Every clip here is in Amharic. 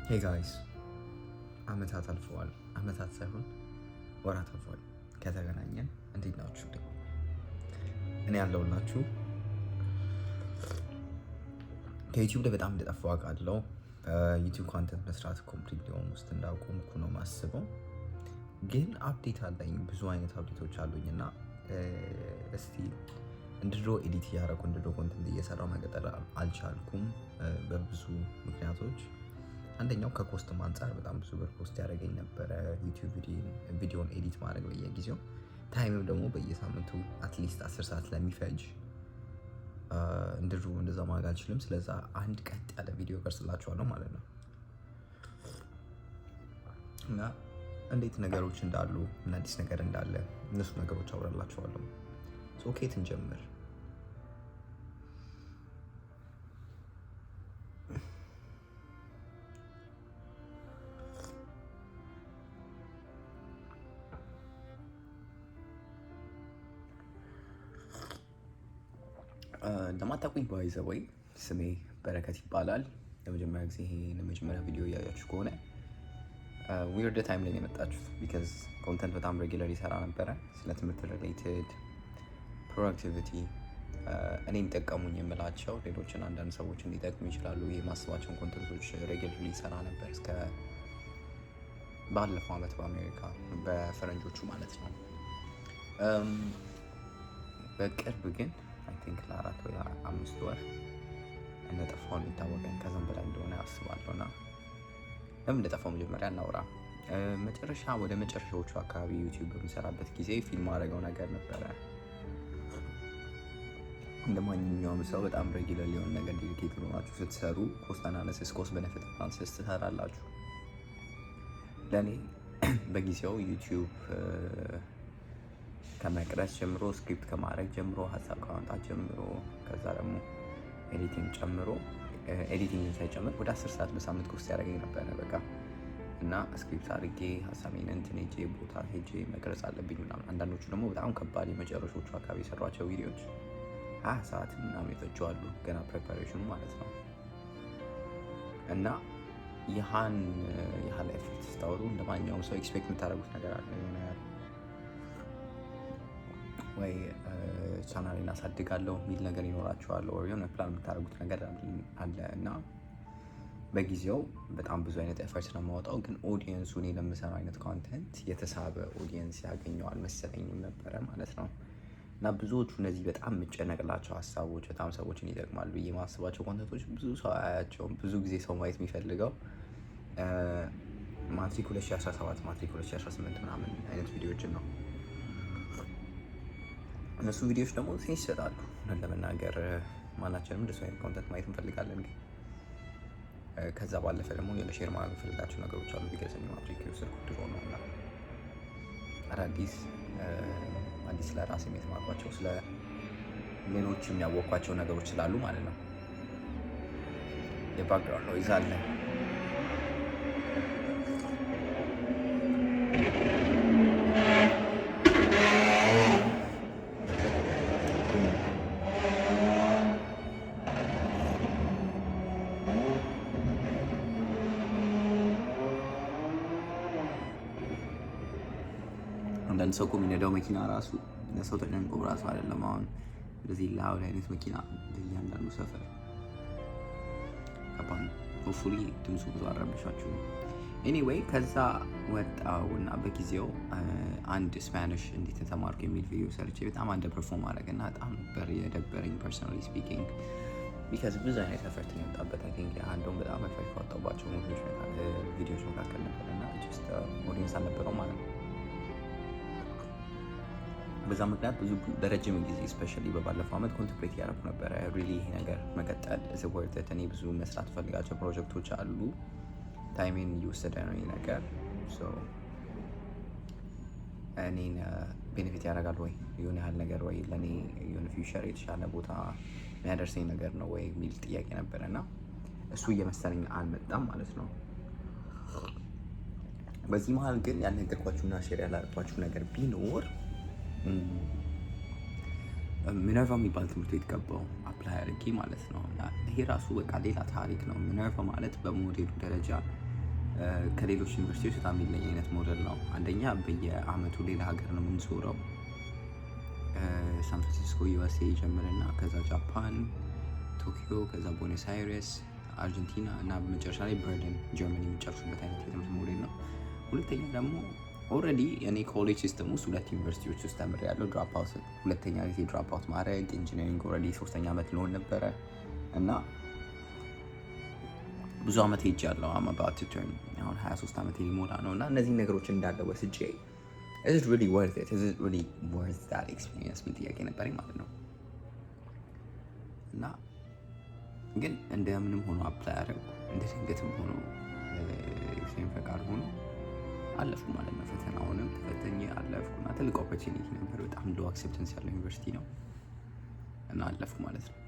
Hey guys፣ አመታት አልፈዋል። አመታት ሳይሆን ወራት አልፈዋል ከተገናኘን። እንዴት ናችሁ? እኔ ያለሁላችሁ። ከ YouTube ላይ በጣም እንደጠፋሁ አውቃለሁ። YouTube content መስራት completely almost እንዳቆምኩ ነው ማስበው። ግን update አለኝ፣ ብዙ አይነት update ኦች አሉኝ እና እስቲ እንደ ድሮ edit እያደረኩ፣ እንደ ድሮ content እየሰራው መቀጠል አልቻልኩም በብዙ ምክንያቶች። አንደኛው ከ cost ም አንጻር በጣም ብዙ ብር cost ያደረገኝ ነበረ YouTube ቪዲዮን edit ማድረግ በየጊዜው። Time ም ደግሞ በየሳምንቱ at least 10 ሰዓት ስለሚፈጅ እንደ ድሮ እንደዛ ማድረግ አልችልም። ስለዛ አንድ ቀጥ ያለ ቪዲዮ ቀርጽላችኋለሁ ማለት ነው እና እንዴት ነገሮች እንዳሉ፣ ምን አዲስ ነገር እንዳለ እነሱ ነገሮች አውራላችኋለሁ። Okay፣ እንጀምር። እንደማታውቁኝ by the way ስሜ በረከት ይባላል። ለመጀመሪያ ጊዜ ይሄ ለመጀመሪያ ቪዲዮ እያያችሁ ከሆነ weird time ላይ ነው የመጣችሁት፣ because content በጣም regularly እሰራ ነበረ ስለ ትምህርት related፣ productivity፣ እኔን ጠቀሙኝ የምላቸው፣ ሌሎችን አንዳንድ ሰዎች እንዲጠቅሙ ይችላሉ የማስባቸውን content ኦች regularly እሰራ ነበር እስከ ባለፈው አመት በአሜሪካ በፈረንጆቹ ማለት ነው። በቅርብ ግን I think ለ4 ወይ 5 ወር እንደጠፋው ነው ይታወቀኝ፣ ከዛም በላይ እንደሆነ አስባለሁ። እና ለምን እንደጠፋው መጀመሪያ እናውራ። መጨረሻ ወደ መጨረሻዎቹ አካባቢ YouTube በምሰራበት ጊዜ ፊልም አደረገው ነገር ነበረ። እንደ ማንኛውም ሰው በጣም regular የሆነ ነገር dedicate ሆናችሁ ስትሰሩ cost analysis፣ cost benefit analysis ትሰራላችሁ። ለእኔ በጊዜው YouTube ከመቅረጽ ጀምሮ፣ script ከማድረግ ጀምሮ፣ ሀሳብ ከማምጣት ጀምሮ፣ ከዛ ደግሞ editing ጨምሮ፣ editing ን ሳይጨምር ወደ 10 ሰዓት በሳምንት cost ያደረገኝ ነበረ በቃ። እና script አድርጌ፣ ሀሳቤን እንትን ሄጄ፣ ቦታ ሄጄ መቅረጽ አለብኝ ምናምን። አንዳንዶቹ ደግሞ በጣም ከባድ የመጨረሾቹ አካባቢ የሰሯቸው ቪዲዮዎች 20 ሰዓት ምናምን የፈጁ አሉ፣ ገና preparation ኑ ማለት ነው። እና ይህን ያህል effort ስታወጡ እንደ ማንኛውም ሰው expect የምታደርጉት ነገር አለ። የሆነ ወይ ቻናሌን አሳድጋለሁ የሚል ነገር ይኖራቸዋል፣ ወይ የሆነ ፕላን የምታደርጉት ነገር አለ። እና በጊዜው በጣም ብዙ አይነት effort ነው የማወጣው፣ ግን audience ኡ እኔ ለምሰራው አይነት content የተሳበ audience ያገኘዋል መሰለኝም ነበረ ማለት ነው። እና ብዙዎቹ እነዚህ በጣም የምጨነቅላቸው ሀሳቦች፣ በጣም ሰዎችን ይጠቅማሉ ብዬ የማስባቸው content ኦች ብዙ ሰው አያቸውም። ብዙ ጊዜ ሰው ማየት የሚፈልገው ማትሪክ 2017፣ ማትሪክ 2018 ምናምን አይነት ቪዲዮዎችን ነው። እነሱ ቪዲዮዎች ደግሞ sense ይሰጣሉ። እውነት ለመናገር ማናችንም እንደሱ አይነት content ማየት እንፈልጋለን። ግን ከዛ ባለፈ ደግሞ የሆነ share ማድረግ የምፈልጋቸው ነገሮች አሉ። Because እኔ ማትሪክ የወሰድኩት ድሮ ነው እና አዳዲስ አዲስ ስለ ራሴ የተማርኳቸው፣ ስለ ሌሎች የሚያወቅኳቸው ነገሮች ስላሉ ማለት ነው። የ background noise አለ። አንዳንድ ሰው እኮ የሚነዳው መኪና ራሱ ለሰው ተጨንቆ ራሱ አይደለም። አሁን እንደዚህ loud አይነት መኪና በእያንዳንዱ ሰፈር ከባድ ነው። Hopefully ድምፁ ብዙ አልረብሻችሁም። Anyway፣ ከዛ ወጣው እና በጊዜው አንድ Spanish እንዴት ተማርኩ የሚል ቪዲዮ ሰርቼ በጣም underperform አደረገ እና በጣም ነበር የደበረኝ personally speaking፣ because ብዙ አይነት effort ነው የወጣበት። I think አንዱም በጣም effort ካወጣባቸው ቪዲዮዎች መካከል ነበር እና just audience አልነበረው ማለት ነው። በዛ ምክንያት ብዙ ለረጅም ጊዜ፣ especially በባለፈው አመት contemplate እያደረኩ ነበረ። Really ይሄ ነገር መቀጠል is worth it? እኔ ብዙ መስራት ፈልጋቸው ፕሮጀክቶች አሉ። Time ኤን እየወሰደ ነው ይህ ነገር። እኔን benefit ያደርጋል ወይ የሆነ ያህል ነገር፣ ወይ ለእኔ የሆነ future የተሻለ ቦታ የሚያደርሰኝ ነገር ነው ወይ የሚል ጥያቄ ነበረ እና እሱ እየመሰለኝ አልመጣም ማለት ነው። በዚህ መሀል ግን ያልነገርኳችሁና share ያላደረኳችሁ ነገር ቢኖር ሚነርቫ የሚባል ትምህርት ቤት ገባው apply አድርጌ ማለት ነው። እና ይሄ ራሱ በቃ ሌላ ታሪክ ነው። ሚነርቫ ማለት በሞዴሉ ደረጃ ከሌሎች ዩኒቨርሲቲዎች በጣም የሚለይ አይነት ሞዴል ነው። አንደኛ በየአመቱ ሌላ ሀገር ነው የምንዞረው። ሳን ፍራንሲስኮ USA ጀምርና ከዛ ጃፓን ቶኪዮ፣ ከዛ ቦነስ አይረስ አርጀንቲና እና በመጨረሻ ላይ በርሊን ጀርመኒ የሚጨርሱበት አይነት የትምህርት ሞዴል ነው። ሁለተኛ ደግሞ already እኔ college system ውስጥ ሁለት ዩኒቨርሲቲዎች ውስጥ ተምሬያለሁ። Drop out፣ ሁለተኛ ጊዜ drop out ማድረግ፣ engineering already ሶስተኛ ዓመት ልሆን ነበረ እና ብዙ ዓመት ሄጃለሁ። I'm about to turn፣ አሁን 23 ዓመት ሊሞላ ነው። እና እነዚህ ነገሮች እንዳለ ወስጄ is it really worth it, is it really worth that experience የሚል ጥያቄ ነበረኝ ማለት ነው። እና ግን እንደምንም ሆኖ apply አደረኩ። እንደ ድንገትም ሆኖ እግዚአብሔር ፈቃድ ሆኖ አለፍኩ ማለት ነው። ፈተናውንም ተፈተኜ አለፍኩ እና ትልቅ opportunity ነበር። በጣም low acceptance ያለው ዩኒቨርሲቲ ነው እና አለፍኩ ማለት ነው።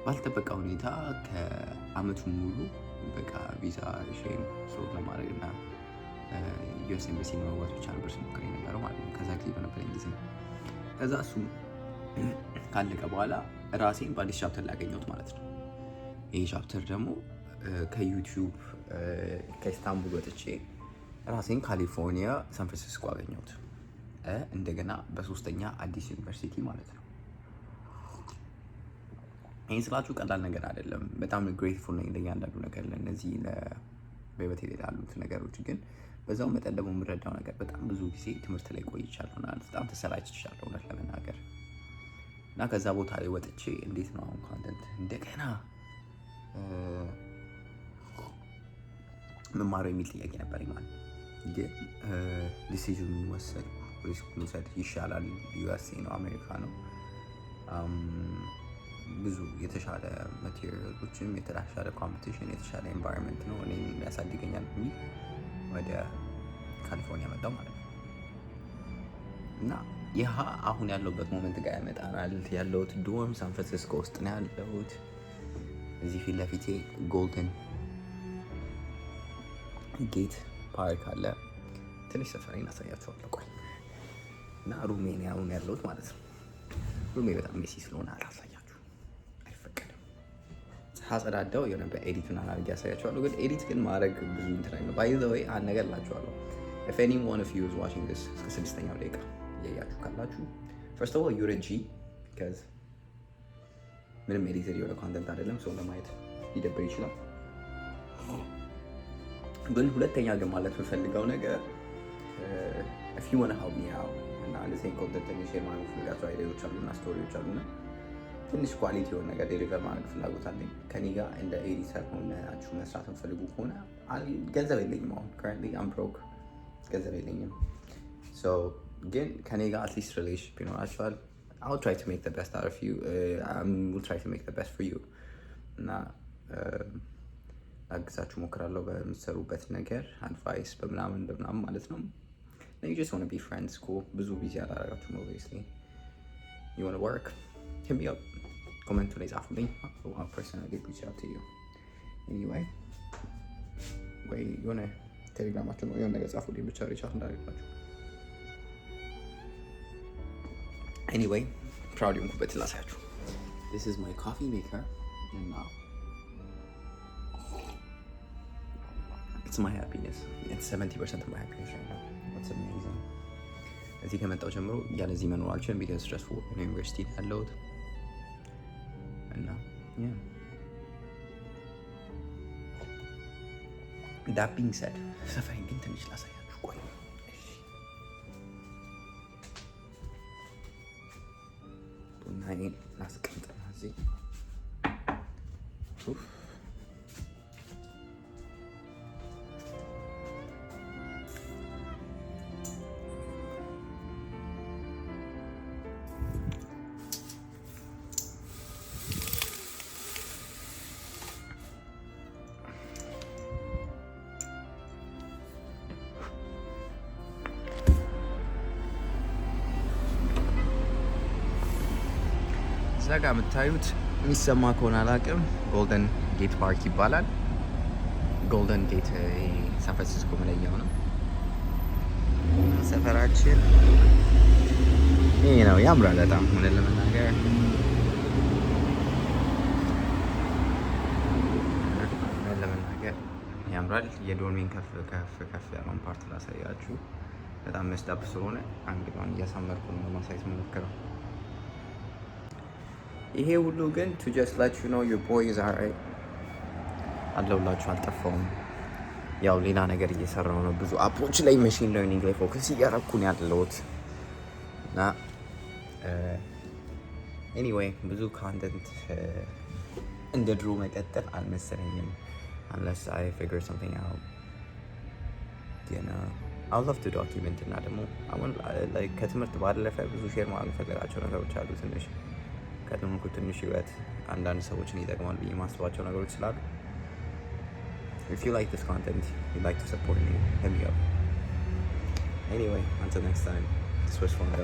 ባልጠበቀ ሁኔታ ከአመቱ ሙሉ በቃ ቪዛ ሼን solve ለማድረግ እና US embassy ለመግባት ብቻ ነበር ስሞክር የነበረው ማለት ነው። ከዛ ጊዜ በነበረኝ ጊዜ፣ ከዛ እሱም ካለቀ በኋላ ራሴን በአዲስ chapter ላይ ያገኘሁት ማለት ነው። ይህ chapter ደግሞ ከ YouTube ከኢስታንቡል ወጥቼ ራሴን ካሊፎርኒያ ሳን ፍራንሲስኮ አገኘሁት። እንደገና በሶስተኛ አዲስ ዩኒቨርሲቲ ማለት ነው። ይህን ስላችሁ ቀላል ነገር አይደለም። በጣም grateful ነኝ ለእያንዳንዱ ነገር፣ ለእነዚህ በህይወቴ ላይ ላሉት ነገሮች። ግን በዛው መጠን ደግሞ የምረዳው ነገር በጣም ብዙ ጊዜ ትምህርት ላይ ቆይቻለሁ እና በጣም ተሰላችቻለሁ እውነት ለመናገር። እና ከዛ ቦታ ላይ ወጥቼ እንዴት ነው አሁን content እንደገና መማረው የሚል ጥያቄ ነበር ማለት። ግን decision ወሰድኩ። Risk መውሰድ ይሻላል። USA ነው፣ አሜሪካ ነው። ብዙ የተሻለ material ኦችም፣ የተሻለ competition፣ የተሻለ environment ነው፣ እኔም ያሳድገኛል በሚል ወደ ካሊፎርኒያ መጣሁ ማለት ነው። እና ይህ አሁን ያለሁበት moment ጋር ያመጣናል። ያለሁት dorm ሳን ፍራንሲስኮ ውስጥ ነው ያለሁት። እዚህ ፊት ለፊቴ Golden Gate Park አለ። ትንሽ ሰፈሬን አሳያችኋለሁ። ቆይ፣ እና room ኤ ነው አሁን ያለሁት ማለት ነው። Room ኤ በጣም messy ስለሆነ አላሳያችሁ፣ አይፈቀድም። ሳጸዳዳው የሆነ በ edit ምናምን አድርጌ ያሳያችኋለሁ። ግን edit ግን ማድረግ ብዙ እንትን አይደለም። By the way አንድ ነገር እላችኋለሁ። If any one of you is watching this፣ እስከ ስድስተኛው ደቂቃ እያያችሁ ካላችሁ፣ first of all, you're a G, because ምንም edited የሆነ content አይደለም። ሰው ለማየት ሊደብር ይችላል። ግን ሁለተኛ ግን ማለት የምፈልገው ነገር if you wanna help me out እና እንደዚህ content share ማድረግ ፈልጋቸው idea ዎች አሉና story ዎች አሉና ትንሽ quality የሆነ ነገር deliver ማድረግ ፍላጎት አለኝ። ከኔ ጋር እንደ editor ሆናችሁ መስራት የምፈልጉ ከሆነ፣ ገንዘብ የለኝም አሁን፣ currently I'm broke፣ ገንዘብ የለኝም። ግን ከኔ ጋር at least relationship ይኖራቸዋል። I'll try to make the best out of you. I will try to make the best for you እና ላግዛችሁ ሞክራለሁ በምትሰሩበት ነገር፣ advice በምናምን በምናምን ማለት ነው። You just wanna be friends, cool። ብዙ busy አላረጋችሁም obviously። You wanna work, hit me up፣ comment ኡ ላይ ጻፉልኝ። I'll personally reach out to you anyway፣ ወይ የሆነ ቴሌግራማችሁ ነው የሆነ ነገር ጻፉልኝ ብቻ reach out እንዳደርግላችሁ። Anyway, proud የሆንኩበትን ላሳያችሁ። This is my coffee maker እና it's my happiness. It's 70% of my happiness right now. It's amazing. እዚህ ከመጣሁ ጀምሮ ያለዚህ መኖር አልችልም because stressful ዩኒቨርሲቲ ያለሁት እና yeah, that being said፣ ሰፈሬን ግን ትንሽ ላሳያችሁ። ቆይ እሺ፣ ቡናዬን ላስቀምጥና እዚህ ኡፍ። እዛ ጋር የምታዩት፣ የሚሰማ ከሆነ አላውቅም፣ Golden Gate Park ይባላል። Golden Gate ሳን ፍራንሲስኮ መለያው ነው። ሰፈራችን ይሄ ነው። ያምራል በጣም እውነት ለመናገር፣ እውነት ለመናገር። ያምራል። የ dorm ኤን ከፍ ከፍ ከፍ ያለውን part ላሳያችሁ። በጣም messed up ስለሆነ angle ኧን እያሳመርኩ ነው ለማሳየት የምሞክረው። ይሄ ሁሉ ግን to just let you know your boy is alright፣ አለሁላችሁ፣ አልጠፋውም። ያው ሌላ ነገር እየሰራው ነው። ብዙ app ኦች ላይ፣ machine learning ላይ focus እያረኩ ነው ያለሁት። እና anyway ብዙ content እንደ ድሮ መቀጠል አልመሰለኝም unless I figure something out። ግን I love to document እና ደግሞ አሁን ከትምህርት ባለፈ ብዙ share ማድረግ የምፈልጋቸው ነገሮች አሉ። ትንሽ ከትምህርቱ ትንሽ ህይወት አንዳንድ ሰዎችን ይጠቅማል ብዬ ማስባቸው ነገሮች ስላሉ if you like this content, you'd like to support me, hit me up. Anyway, until next time, this was Fongo.